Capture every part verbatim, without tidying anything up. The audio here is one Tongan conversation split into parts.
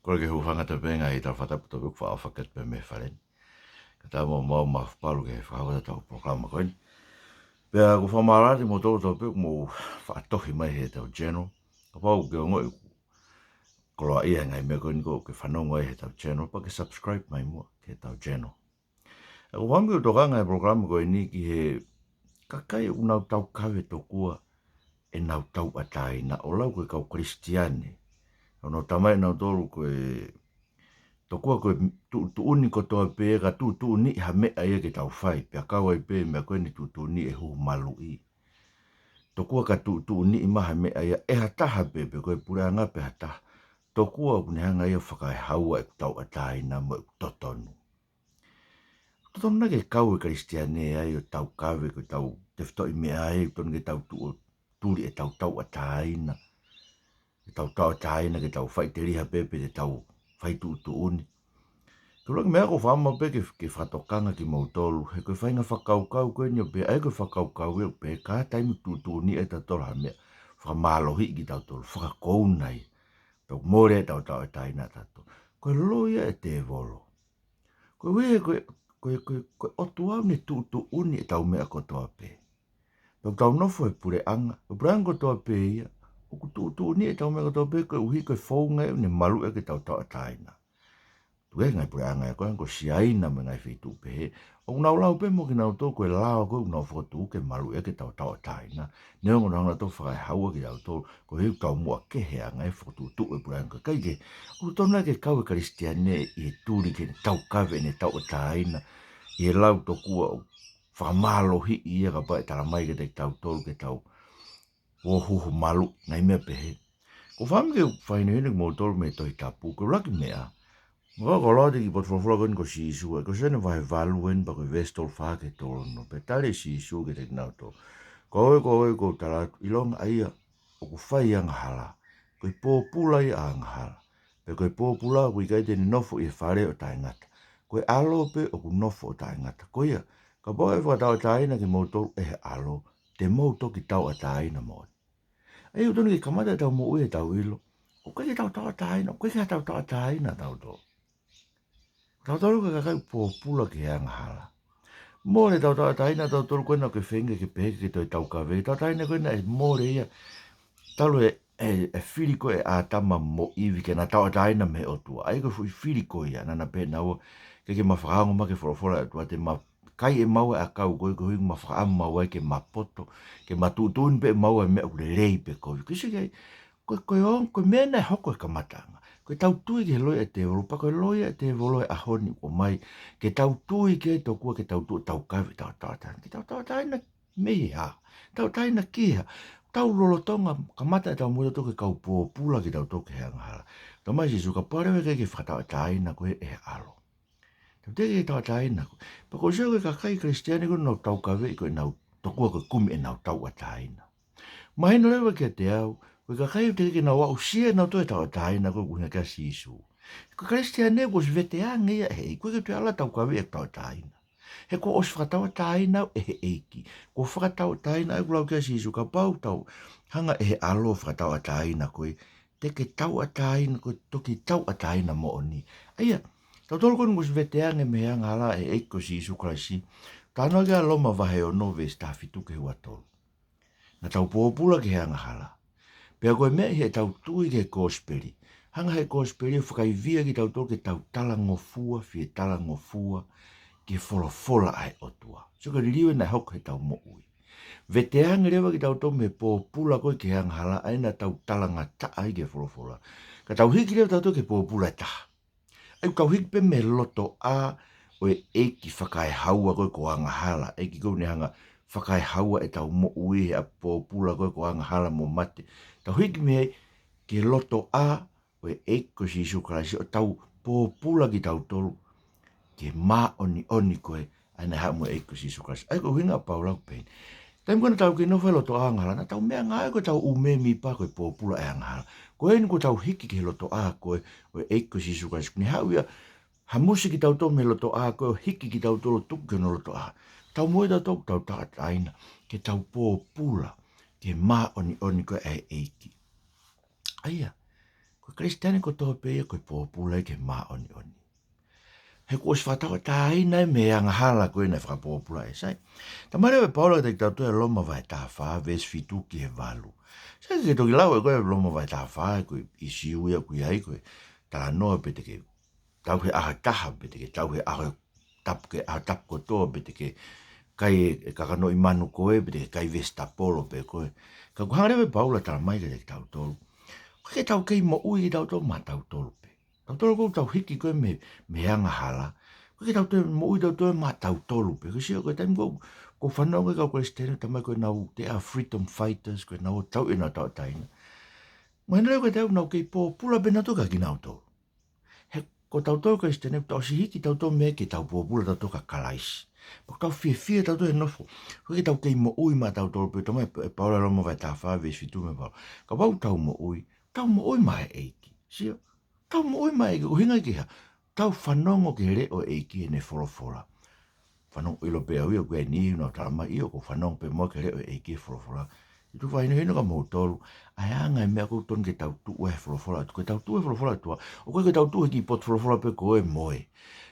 Kole ke u hūfanga atu pē he ngaahi tala fakatapu, tau pē ʻoku faʻa ʻofa atu pē mei Faleni. Kae ʻatā mo mau mafapalu ke fakahoko ʻetau polokalama ko eni. Pea ʻoku ou fakamālō atu kiate kimoutolu tau pē ʻoku mou faʻa tohi mai heʻetau channel. Kapau ʻoku ke ongoʻi ʻoku koloaʻia e ngaahi meʻa ko eni ʻoku ke fanongo ai heʻetau channel, pea ke subscribe mai muʻa ki heʻetau channel. ʻOku ou fakaʻamu ke u tokanga he polokalama ko eni ki he kakai ʻoku nau taukaveʻi tokua ʻenau tauʻatāina, ʻo lau ko e kau Kalisitiane. ʻOku nau talamai ʻenautolu ko e tokua ko e tuʻutuʻuni kotoa pē, ka tuʻutuʻuni ha meʻa ia ke tau fai, pea kau ai pē meʻa ko eni tuʻutuʻuni e huhu maluʻi. Tokua ka tuʻutuʻuni mai ha meʻa ia ʻe ha taha pē, pe ko e puleʻanga pe ha taha. Tokua ʻoku ne hanga ia ʻo fakaehaua ʻeku tauʻatāina mo ʻeku totonu. Totonu naʻa ke kau e Kalisitiane ai ʻo taukave ko ʻetau tefitoʻi meʻa ai, totonu ke tau tuʻu ʻo tuli ʻetau tauʻatāina. ʻEtau tauʻatāina ke tau faʻiteliha pē pe te tau fai tuʻutuʻuni. Ko e ʻuluaki meʻa ʻoku ou fakaʻamu pē ke, ke fakatokanga kimoutolu, he ko e faʻahinga fakakaukau ko eni ʻoku pehē, ʻa ia ko e fakakaukau ia ʻoku pehē ka taimi tuʻutuʻuni ʻetautolu ha meʻa, fakamālohiʻi kitautolu, fakakouna ia. Pea ʻoku mole ʻetau tauʻatāina ʻatautolu. Ko e loi ia e tēvolo. Koeʻuhi he ko e, ko e, ko e, ko e ʻOtua ʻoku ne tuʻutuʻuni ʻetau meʻa kotoa pē. Pea ʻoku tau nofo he puleʻanga, ko e puleʻanga kotoa pē ia, ʻoku tuʻutuʻuni ʻetau meʻa kotoa pē, koeʻuhi ko e founga ia ʻoku ne maluʻi ʻaki ʻetau tauʻatāina. Tuku e ngaahi puleʻanga ia ko ē, ko Siaina mo e ngaahi feituʻu pehē, ʻoku nau lau pē mo kinautolu ko e lao ko ē ʻoku nau fokotuʻu ke maluʻi ʻaki ʻetau tauʻatāina. Neongo naʻa nau toe fakaehaua kitautolu, koeʻuhi ʻoku tau muʻa kehe ʻa e ngaahi fokotuʻutuʻu e puleʻanga, kae kehe, ʻoku totonu ke kau e Kalisitiane ʻi he tuli ke ne taukave ʻene tauʻatāina, ʻi he lau tokua ʻoku fakamālohiʻi ia kapau ʻe talamai kiate kitautolu ke tau ō huhu maluʻi, ngaahi meʻa pehē. ʻOku ou fakaʻamu ke u fakahinohino kimoutolu mei he Tohi Tapu, ko e ʻuluaki meʻa. Mou kau ʻo lau atu e kiʻi potu folofola ko eni ko Sīsū, ʻi he ko Sione vahe valu eni pea ko e veesi tolu fā ki he tolu ono, pea tali ʻe Sīsū kiate kinautolu. Ko au, ko au ʻoku ou tala atu, ʻilonga ʻa ia ʻoku fai angahala, ko e pōpula ia ʻa e angahala. Pea ko e pōpula ʻoku ʻikai te ne nofo ʻi he fale ʻo taʻengata. Ko e ʻAlo pē ʻoku nofo ʻo taʻengata. Ko ia, kapau ʻe fakatauʻatāina kimoutolu ʻe he ʻAlo, te mou toki tauʻatāina moʻoni. ʻA ia ʻoku totonu ke kamata ʻetau moʻui ʻi heʻetau ʻilo ʻoku ʻikai ke tau tauʻatāina, ʻoku ʻikai ke tau tauʻatāina ʻatautolu. Tautolu ko e kakai pōpula ki he angahala. Mole ʻetau tauʻatāina ʻatautolu ko ē naʻa ke feinga ke pehē ke toe taukaveʻi. Tauʻatāina ko ē naʻe mole ia talu e, e, e fili ko ē ʻa ʻĀtama mo ʻIvi ke na tauʻatāina mei he ʻOtua. ʻA ia ko e foʻi fili ko ia naʻa na pehē naua, ke ke ma fakaongo mai ki he folofola ʻa e ʻOtua, te ma kai ʻe maua e ʻakau ko ē, koeʻuhi ʻoku ma fakaʻamu maua ai ke ma poto, ke ma tuʻutuʻuni pē ʻe maua e meʻa ʻoku lelei pe kovi. Ko e sio ki ai, ko, ko e ong-, ko e meʻa naʻe hoko he kamataʻanga. Ko ʻetau tui ki he loi ʻa e tēvolo, pea ko e loi ʻa e tēvolo he ʻaho ni ʻoku ʻomai ke tau tui ki ai tokua ke tau tuʻu ʻo taukave ʻetau tauʻatāina. Ke tau tauʻatāina mei hē? Tauʻatāina ki hē? Tau lolotonga kamata ʻetau moʻui ʻatautolu ko e kau pōpula kitautolu ki he angahala. Talamai ʻe Sīsū kapau leva ʻe ʻikai ke fakatauʻatāina koe ʻe he ʻAlo, tau teʻeki ke tauʻatāina koe. Pea ʻoku ou sio ko e kakai Kalisitiane ko ē ʻoku nau taukaveʻi ko ʻenau tokua ko e kumi ʻenau tauʻatāina. Mahino leva kiate au, ko e kakai ʻoku teʻeki ke nau aʻusia ʻenautolu e tauʻatāina ko ē ʻoku ʻuhinga ki ai ʻa Sīsū. Ko e Kalisitiane kuo ʻosi veteange ia ʻe he ʻEiki, ʻoku ʻikai ke toe ala taukaveʻi e tauʻatāina. He kuo ʻosi fakatauʻatāina au ʻe he ʻEiki. Kuo fakatauʻatāina, ʻa ia ʻoku lau ki ai ʻa Sīsū, kapau tau hanga ʻe he ʻAlo ʻo fakatauʻatāina koe, te ke tauʻatāina, ko e toki tauʻatāina moʻoni. ʻA ia, tautolu ko eni kuo ʻosi veteange mei he angahala ʻe he ʻEiki ko Sīsū Kalaisi. Talanoa ki ai ʻa Loma vahe ono veesi taha fitu ki he ua tolu. Naʻa tau pōpula ki he angahala. Pea ko e meʻa ʻi heʻetau tui ki he kosipeli, hanga ʻe he kosipeli ʻo fakaivia kitautolu ke tau talangofua, fie talangofua ki he folofola ʻa e ʻOtua. Sio ki he liliu ē naʻe hoko heʻetau moʻui. Veteange leva kitautolu mei he pōpula ko ē ki he angahala, ʻa ia naʻa tau talangataʻa ai ki he folofola. Ka tau hiki leva tautolu ki he pōpula ʻe taha. ʻA ia ʻoku tau hiki pē mei he lotoʻā ʻo e ʻeiki fakaehaua ko ē ko angahala. ʻEiki ko ē ʻoku ne hanga fakaehaua ʻetau moʻui he ʻapi pōpula ko ē ko angahala mo mate. Tau hiki mei ai ki he lotoʻā ʻo e ʻEiki ko Sīsū Kalaisi ʻo tau pōpula kitautolu ki he māʻoniʻoni ko ē ʻa ia naʻe haʻu mo e ʻEiki ko Sīsū Kalaisi. ʻA ia ko e ʻuhinga ʻa Paula ʻoku pehē ni. Taimi ko ē naʻa tau kei nofo he lotoʻā angahala, naʻa tau meʻangāueʻaki ʻetau ʻū mēmipa ko e pōpula ʻa e angahala. Ko eni kuo tau hiki ki he lotoʻā ko ē ʻo e ʻEiki ko Sīsū Kalaisi. Kuo ne haʻu ia ʻo hamusi kitautolu mei he lotoʻā ko ē ʻo hiki kitautolu ʻo tuku ki hono lotoʻā. Tau moʻui tautolu, tau tauʻatāina, ke tau pōpula ki he māʻoniʻoni ko ē ʻa e ʻEiki. ʻA ia, ko Ko e Kalisitiane kotoa pē ia ko e pōpula ia ki he māʻoniʻoni. He kuo ʻosi fakatauʻatāina ia mei he angahala ko ē naʻe fakapōpulaʻi, sai. Talamai leva ʻe Paula kiate kitautolu ʻi Loma vahe taha fā, veesi fitu ki he valu. Sai, ke toki lau ʻe koe Loma vahe taha fā, ko e ʻīsiu ia ʻoku ʻi ai, ko e talanoa pe te ke tauhi he ʻaho ʻe taha, pe te ke tauhi he ʻaho tapu, ke ʻaho tapu kotoa, pe te ke kai e kakanoʻi manu ko ē, pe te ke kai vesitapolo pē ko ē. Ka ʻoku hanga leva ʻe Paula ʻo talamai kiate kitautolu, ʻoku ʻikai ke tau kei moʻui kitautolu maʻatautolu pē. Tautolu ʻoku tau hiki ko ē mei, mei he angahala, ʻoku ʻikai ke tau toe moʻui tautolu maʻatautolu pē. Ko e sio, ko e taimi ko ē ʻoku ou fanongo ki he kau Kalisitiane, talamai ko ʻenau, they are freedom fighters, ko ʻenau tauʻi ʻenau tauʻatāina. Mahino leva ko e taimi ʻoku nau kei pōpula pē nautolu kia kinautolu. He ko tautolu Kalisitiane, ʻoku tau ʻosi hiki tautolu mei ai ke tau pōpula tautolu kia Kalaisi. Pea ʻoku tau fiefia tautolu he nofo. ʻOku ʻikai ke tau kei moʻui maʻatautolu pē, talamai ʻe Paula ʻi Loma vahe taha fā, veesi fitu mo e valu. Kapau ʻoku tau moʻui, tau moʻui maʻa e ʻEiki. Sio, tau moʻui maʻa e ʻEiki, ʻuhinga ki he hā? Tau fanongo ki he leʻo ʻo e ʻEiki ʻi heʻene folofola. Fanongo, ʻilo pē au ia, ʻoku ʻi ai e niʻihi ʻoku nau talamai, ʻio, ʻoku ou fanongo pē muʻa ki he leʻo ʻo e ʻEiki ʻi he folofola. ʻOku ou fakahinohino kia moutolu ʻa e anga e meʻa ʻoku totonu ke tau tuʻu ai he folofola ʻa e ʻOtua. ʻOku ʻikai ko e tau tuʻu he tuʻa, ʻoku ʻikai ko e tau tuʻu he kiʻi potu folofola pē ko ē mo ē.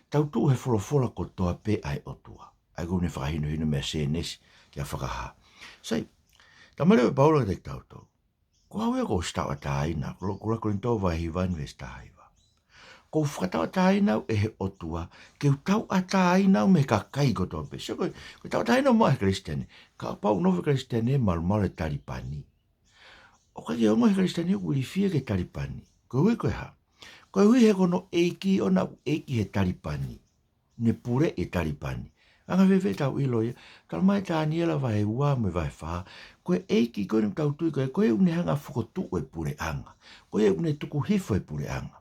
Tau tuʻu he folofola kotoa pē ʻa e ʻOtua. ʻA ia ʻoku ne fakahinohino mei Sēnesi ki he Fakahā. Sai, talamai leva ʻe Paula kiate kitautolu, ko au ia kuo ʻosi tauʻatāina, ko Lo-, ko Ua Kolinitō vahe hiva veesi taha hiva. Kuo u fakatauʻatāina au ʻe he ʻOtua ke u tauʻatāina au mei he kakai kotoa pē. Sio, ko e, ko e tauʻatāina ʻoku maʻu ʻe he Kalisitiane. Kapau ʻoku nofo e Kalisitiane ʻi he malumalu ʻo e talipani, ʻoku ʻikai ke ongoʻi ʻe he Kalisitiane ʻoku ilifia ki he talipani. Koeʻuhi ko e hā? Koeʻuhi he ko hono ʻeiki ʻoʻona ʻoku ʻeiki he talipani. Ne puleʻi e talipani. Anga fēfē ʻetau ʻilo ia? Talamai ʻe Taniela vahe ua mo e vahe fā, ko e ʻeiki ko eni ʻoku tau tui ko ē, ko ia ʻoku ne hanga ʻo fokotuʻu e puleʻanga. Ko ia ʻoku ne tuku hifo e puleʻanga.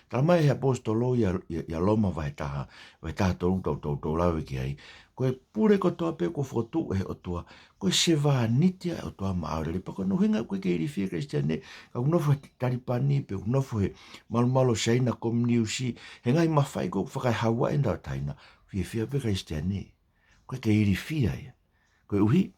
Talamai ʻe he ʻaposetolo ʻia, ʻia, ʻia Loma vahe taha, vahe taha tolu, tau, tau, tau lave ki ai, ko e pule kotoa pē kuo fokotuʻu ʻe he ʻOtua, ko e sevāniti ʻa e ʻOtua Maʻaulele. Pea ko hono ʻuhinga ʻoku ʻikai ke ilifia e Kalisitiane, ka ʻoku nofo he talipani, pe ʻoku nofo he malumalu ʻo Siaina Kominiusi, he ngaahi mafai ko ē ʻoku fakaehaua ai ʻenau tauʻatāina, fiefia pē Kalisitiane. ʻOku ʻikai ke ilifia ia. Koeʻuhi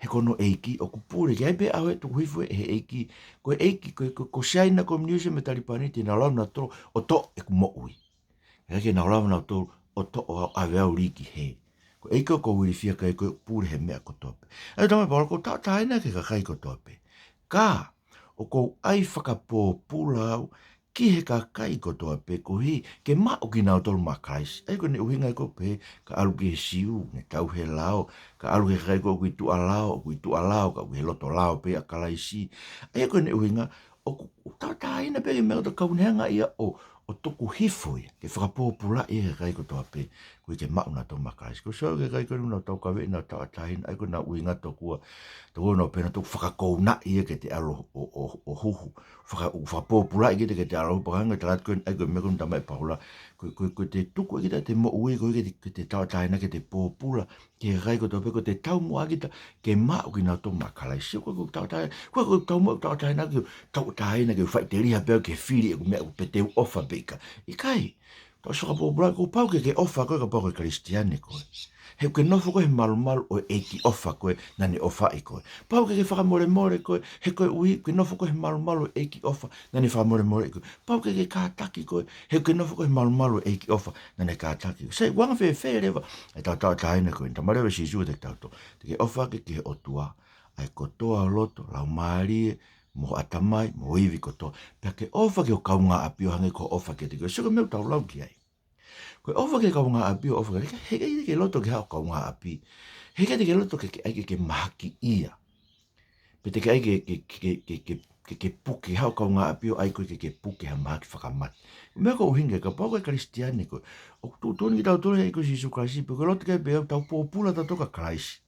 he ko hono ʻeiki ʻoku pule, ʻikai pē ʻaho ʻe tuku hifo ʻe he ʻeiki. Ko e ʻeiki, ko, ko, ko Siaina Kominiusi mo e talipani te nau lava nautolu ʻo toʻo ʻeku moʻui. ʻIkai ke nau lava nautolu ʻo toʻo au, ʻave au lī ki heli. Ko e ʻEiki ʻoku ou ilifia ki ai, ko ia ʻoku pule he meʻa kotoa pē. ʻA ia talamai ʻe Paula, kuo u tauʻatāina ki he kakai kotoa pē. Ka ʻoku ou ʻai fakapōpula au ki he kakai kotoa pē koeʻuhi ke maʻu kinautolu maʻa Kalaisi. ʻA ia ko ʻene ʻuhinga ia ʻoku ou pehē, ka ʻalu ki he Siu, ne tauhi e lao, ka ʻalu ki he kakai ko ē ʻoku ʻi tuʻa lao, ʻoku ʻi tuʻa lao, ka ʻoku ʻi he loto lao pē ʻa Kalaisi. ʻA ia ko ʻene ʻuhinga, ʻoku, ʻoku tauʻatāina pē ki he meʻa kotoa, ka ʻoku ne hanga ia ʻo, ʻo tuku hifo ia, ke fakapōpulaʻi ia ki he kakai kotoa pē, koeʻuhi ke maʻu nautolu maʻa Kalaisi. Ko e sio ki he kakai ko ē ʻoku nau taukaveʻi ʻenau tauʻatāina, ʻa ia ko ʻenau ʻuhinga tokua, tokua ʻenau pehē nautolu ʻoku fakakounaʻi ia ke te ʻalu ʻo, ʻo, ʻo huhu. Faka-, ʻoku fakapōpulaʻi kita ke te ʻalu ʻo huhu, pea hangē ko e tala atu ko ē, ʻa ia ko e meʻa ko ē naʻe talamai ʻe Paula, ko, ko, ko ʻete tuku ʻe kita ʻete moʻui ko ē ke te, ke te tauʻatāina, ke te pōpula ki he kakai kotoa pē, ko ʻete taumuʻa kita ke maʻu kinautolu maʻa Kalaisi. Ko e, ko e tauʻatāina, ko e, ko e taumuʻa, tauʻatāina ke, tauʻatāina ke faʻiteliha pē au ke fili ʻeku meʻa pe te u ʻofa pe ʻikai. ʻIkai. Tau sio fakapōpula, kuo pau ke ke ʻofa koe kapau ko e Kalisitiane koe. He ʻoku ke nofo koe he malumalu ʻo e ʻEiki ʻofa ko ē naʻa ne ʻofaʻi koe. Pau ke ke fakamolemole koe, he koeʻuhi ʻoku ke nofo koe he malumalu ʻo e ʻEiki ʻofa naʻa ne fakamolemoleʻi koe. Pau ke ke kātaki koe, he ʻoku ke nofo koe he malumalu ʻo e ʻEiki ʻofa naʻa ne kātaki koe. Sai, ʻoku anga fēfē leva ʻetau tauʻatāina ko ē? Talamai leva ʻe Sīsū kiate kitautolu, te ke ʻofa ki he ʻOtua ʻaki ho kotoa ho loto, laumālie, mo ho ʻatamai, mo ho ivi kotoa. Pea ke ʻofa ki ho kaungāʻapi ʻo hangē ko hoʻo ʻofa kiate koe. Sio ki he meʻa ʻoku tau lau ki ai. Ko e ʻofa ki he kaungāʻapi ʻo ʻofa ki he, he, he, he ʻikai te ke loto ke haʻu ho kaungāʻapi. He ʻikai te ke loto ke, ke, ke, ke mahakiʻia. Pe te ke ʻai ke, ke, ke puke, haʻu ho kaungāʻapi ʻo ʻai koe ke, ke puke ha mahaki fakamate. Meʻa ko e ʻuhinga ia, kapau ko e Kalisitiane koe, ʻoku tuʻutuʻuni kitautolu ʻe he ʻEiki ko Sīsū Kalaisi, pe ʻoku ke loto ki ai pe ʻikai, tau pōpula tautolu kia Kalaisi.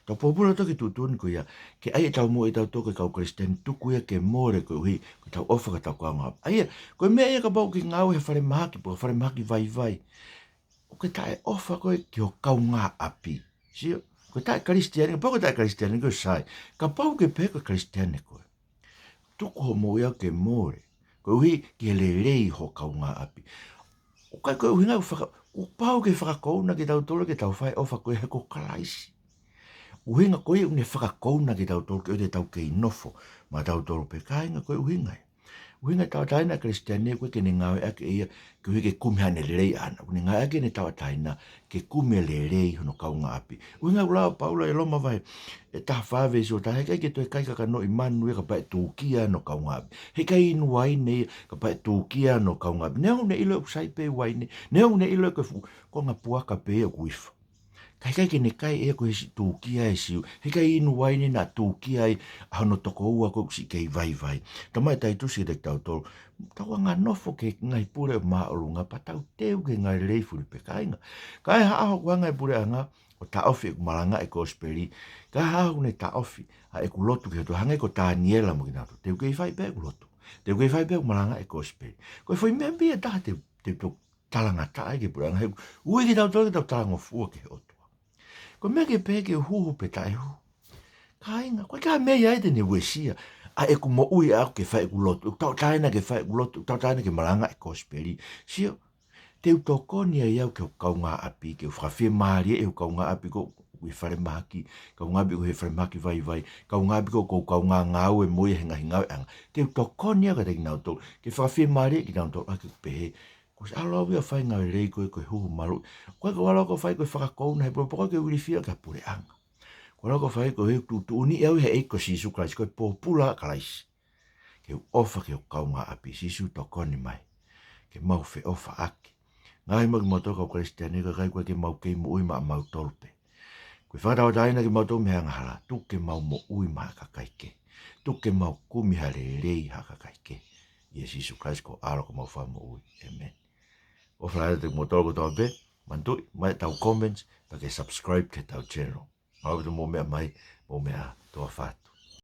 Tau pōpula tautolu ki he tuʻutuʻuni ko ia, ke ʻai ʻetau moʻui ʻatautolu ko e kau Kalisitiane tuku ia ke mole koeʻuhi ko ʻetau ʻofa ki hotau kaungāʻapi. ʻA ia, ko e meʻa ia kapau ʻoku ke ngāue he falemahaki, pe ko e falemahaki vaivai, ʻoku ke taʻeʻofa koe ki ho kaungāʻapi. Sio, ko e taʻe Kalisitiane, kapau ko e taʻe Kalisitiane koe, sai. Kapau ʻoku ke pehē ko e Kalisitiane koe, tuku hoʻo moʻui ʻaʻau ke mole koeʻuhi ki he lelei ho kaungāʻapi. ʻOku ʻikai ko e ʻuhinga ia ʻoku faka-, ʻoku pau ke fakakouna kitautolu ke tau fai e ʻofa ko ē he ko Kalaisi. ʻUhinga ko ia ʻoku ne fakakouna kitautolu ke ʻoua te tau kei nofo maʻatautolu pē, kāinga, ko e ʻuhinga ia. ʻUhinga e tauʻatāina ʻa e Kalisitiane ʻoku ʻikai ke ne ngāueʻaki ia koeʻuhi ke kumi haʻane lelei ʻaʻana. ʻOku ne ngāueʻaki ʻene tauʻatāina ke kumi e lelei hono kaungāʻapi. ʻUhinga ʻoku lau ʻa Paula ʻi Loma vahe ʻe taha fā veesi ua taha, he ʻikai ke toe kai kakano ʻi manu ia kapau ʻe tūkia hono kaungāʻapi. He ʻikai inu uaine ia kapau ʻe tūkia hono kaungāʻapi. Neongo ʻoku ne ʻilo ʻoku sai pē uaine. Neongo ʻoku ne ʻilo ʻoku fuʻu konga puaka pē ia ʻoku ifo. Ka ʻikai ke ne kai ia koeʻuhi siʻi tūkia e Siu. He ʻikai inu uaine naʻa tūkia ai ʻa hono tokoua ko ē ʻoku siʻi kei vaivai. Talamai ʻe Taitusi kiate kitautolu, tau anga nofo ki he ngaahi pule ʻo e māʻolunga pea tau teu ki he ngaahi lelei fulipē, kāinga. Ka ʻi ha ʻaho ʻoku hanga ʻe he puleʻanga ʻo taʻofi ʻeku malangaʻi e kosipeli. Ka ʻi ha ʻaho ʻoku ne taʻofi ʻa ʻeku lotu ki he ʻOtua, hangē ko Taniela mo kinautolu. Te u kei fai pē ʻeku lotu. Te u kei fai pē ʻeku malangaʻi e kosipeli. Ko e foʻi meʻa pē ia ʻe taha te, te u toki talangataʻa ai ki he puleʻanga, he ʻoku ui kitautolu ke tau talangofua ki he ʻOtua. Ko e meʻa ke pehē ke u huhu pe taʻehuhu, kāinga, ʻoku ʻikai ha meʻa ia te ne uesia ʻa ʻeku moʻui ʻaʻaku ke fai ʻeku lotu, ʻeku tauʻatāina ke fai ʻeku lotu, ʻeku tauʻatāina ke malangaʻi e kosipeli. Sio, te u tokoni ai au ki hoku kaungāʻapi, ke u fakafiemālieʻi hoku kaungāʻapi ko ē ʻoku ʻi he falemahaki, kaungāʻapi ʻoku ʻi he falemahaki vaivai, kaungāʻapi ko ē ʻoku ou kaungā ngāue mo ia he ngaahi ngāueʻanga. Te u tokoni au kiate kinautolu, ke fakafiemālieʻi kinautolu ʻaki ʻeku pehē, kuo ʻosi ʻalu au ia ʻo fai e ngāue lelei ko ē, ko e huhu maluʻi. Ko e ʻikai ke u ʻalu au ʻo fai ko e fakakouna he pōpoaki, ko e ilifia ki he puleʻanga. Ko e ʻalu au ʻo fai ko e tuʻutuʻuni au ʻe he ʻEiki ko Sīsū Kalaisi, ko e pōpula ʻa Kalaisi. Ke u ʻofa ki hoku kaungāʻapi, Sīsū tokoni mai ke mau feʻofaʻaki. Ngaahi, maʻa kimautolu kau Kalisitiane, kakai, ʻoku ʻikai ke mau kei moʻui maʻamautolu pē. Ko e fakatauʻatāina kimautolu mei he angahala, tuku ke mau moʻui maʻa e kakai kehe. Tuku ke mau kumi ha lelei ʻa e kakai kehe. ʻIa Sīsū Kalaisi ko ho ʻAlo ko homau Fakamoʻui. ʻĒmeni. ʻOfa lahi atu kiate kimoutolu kotoa pē, manatuʻi, ʻomai ʻetau comments, pea ke subscribe ki heʻetau channel. Mālō ʻaupito hoʻomou meʻa mai, mou meʻa ā, tuʻa ʻofa atu.